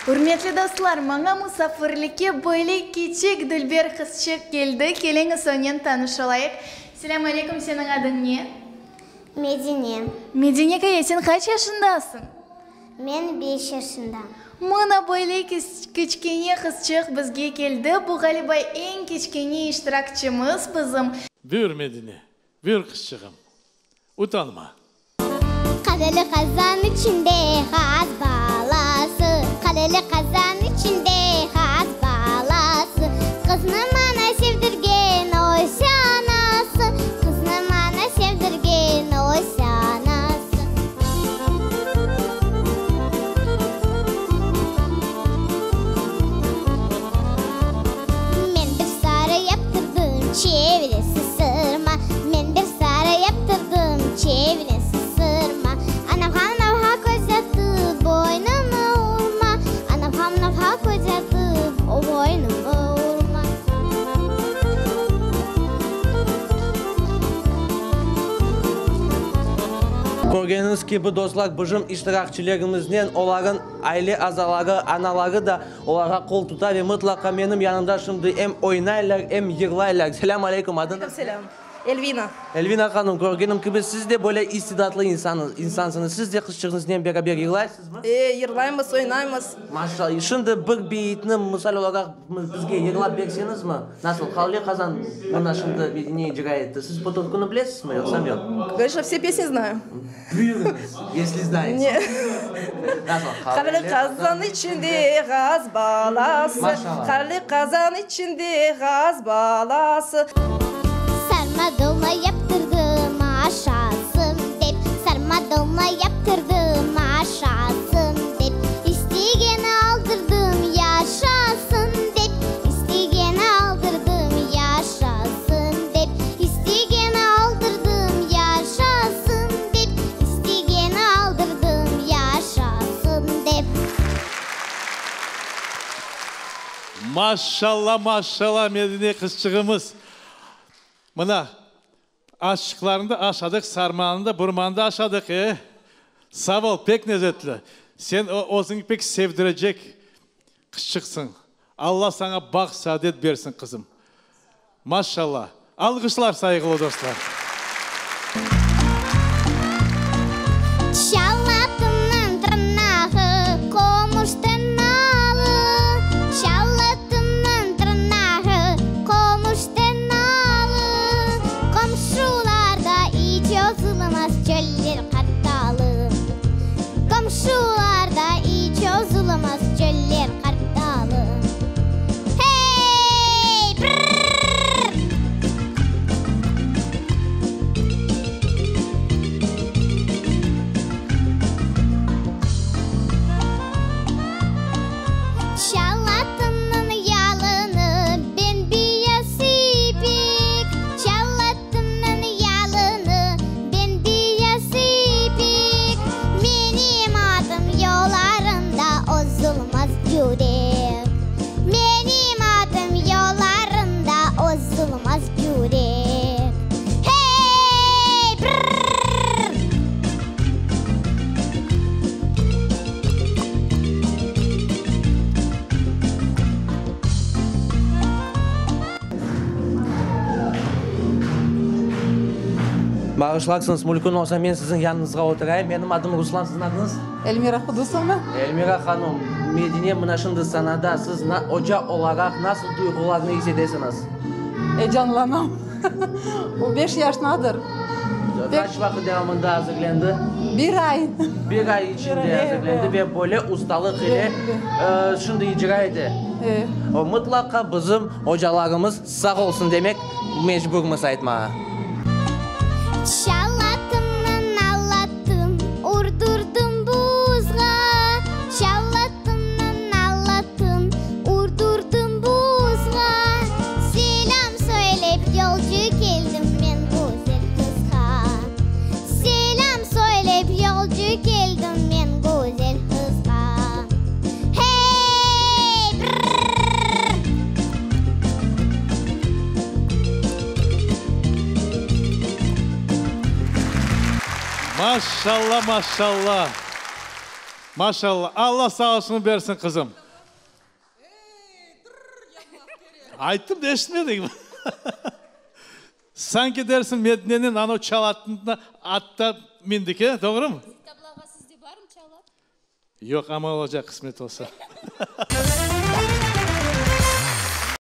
Ürmetli dostlar, maña musafirlikke böyle kiçik dülber qızçıq keldi, keliñiz onen tanış olayıq. Selâm aleyküm, seniñ adıñ ne? Medine. Medine kaya, sen qaç yaşındasıñ? Men beş yaşındam. Mına böyle kiçkene qızçıq bizge keldi, bu, ğaliba, eñ kiçkene iştirakçimiz bizim. Buyur, Medine, buyur, qızçığım, utanma. Qaleli qazan içinde qaz balası, Qaleli qazan içinde qaz balası, Qıznı maña sevdirgen öz anası, Qıznı maña sevdirgen öz anası. Men bir saray yaptırdım, çevresi sırma, Men bir saray yaptırdım, çevresi sırma. Anavğa-mınavğa köz atıp, boynumı urma, Anavğa-mınavğa köz atıp, boynumı urma. Körgeniñiz kibi, dostlar, bizim iştirakçilerimiznen olarıñ aile azaları, anaları da olarğa qol tuta ve mıtlaqa menim yanımda şimdi em oynaylar, em yırlaylar. Selâm aleyküm, adıñız ne? Aleyküm selâm. Elvina. Elvina hanım, körgenim kibi, siz de böyle istidatlı insansıñız. Siz de qızçığıñıznen beraber yırlaysızmı? E, yırlaymız, oynaymız. Maşallah. Şimdi bir beyitni misal olaraq bizge yırlap berseñizmi? Nasıl, Qalli qazan mına şimdi Medine icra etti. Siz bu türküni bilesizmi, yoqsam yoq? Конечно, все песни знаю. Buyurıñız, esli znaете. Nasıl, Qalli qazan içinde qaz balası, Qalli qazan içinde qaz balası. Sarma dolma yaptırdım aşasın dep, Sarma dolma yaptırdım aşasın dep, İstegeni aldırdım yaşasın dep, İstegeni aldırdım yaşasın dep, İstegeni aldırdım yaşasın dep, İstegeni aldırdım yaşasın dep. Maşşalla, maşşalla, Medine qızçığımız. Mına, aşçıqlarnı da aşadıq, sarmanı da, burmanı da aşadıq, e? Sağ ol, pek lezetli. Sen özüñni pek sevdirecek qızçıqsıñ. Alla saña baht-saadet bersin, qızım. Maşşalla! Alğışlar, sayğılı dostlar! Çalatımnıñ tırnağı qomuş tırnalı, Çalatımnıñ tırnağı qomuş tırnalı, Qomşularda iç ozulamaz çöller qartalı, Qomşularda iç ozulamaz çöller qartalı. Hey, brrrr! Çalatımnıñ yalını bem-beyaz ipek, Çalatımnıñ yalını bem-beyaz ipek, Menim atım yollarında ozulmaz yürek. Menim atım yollarında ozulmaz yürek. Hey, brrr! Bağışlarsıñız, mülkün olsa, men siziñ yanıñızğa oturayım. Menim adım Ruslan, siziñ adıñız? Elmira Qudusovna. Elmira hanım, Medine mına şimdi sanada siz oca olaraq nasıl duyğularnı is etesiñiz? Ecanlanam. O beş yaşındadır. Qaç vaqıt devamında azırlendi? Bir ay. Bir ay içinde azırlendi ve böyle ustalıq ile şimdi icra ete. O mıtlaqa bizim ocalarımız sağ olsun demek mecburmız aytmağa. Çalatımnıñ alatın urdurdım buzğa, Çalatımnıñ alatın urdurdım buzğa, Selâm söylep yolcu keldim men güzel qızğa, Selâm söylep yolcu keldim men güzel qızğa. Hey, brrrr! Maşşalla, maşşalla! Maşalla, Alla sağlığını bersin, qızım. Ayttım da, eşitmediñmi? Sanki dersiñ Medineniñ anau çal atına atta mindik, e, doğrumı? Tablağa sizde barmı çal at? Yoq, amma olacaq, qısmet olsa.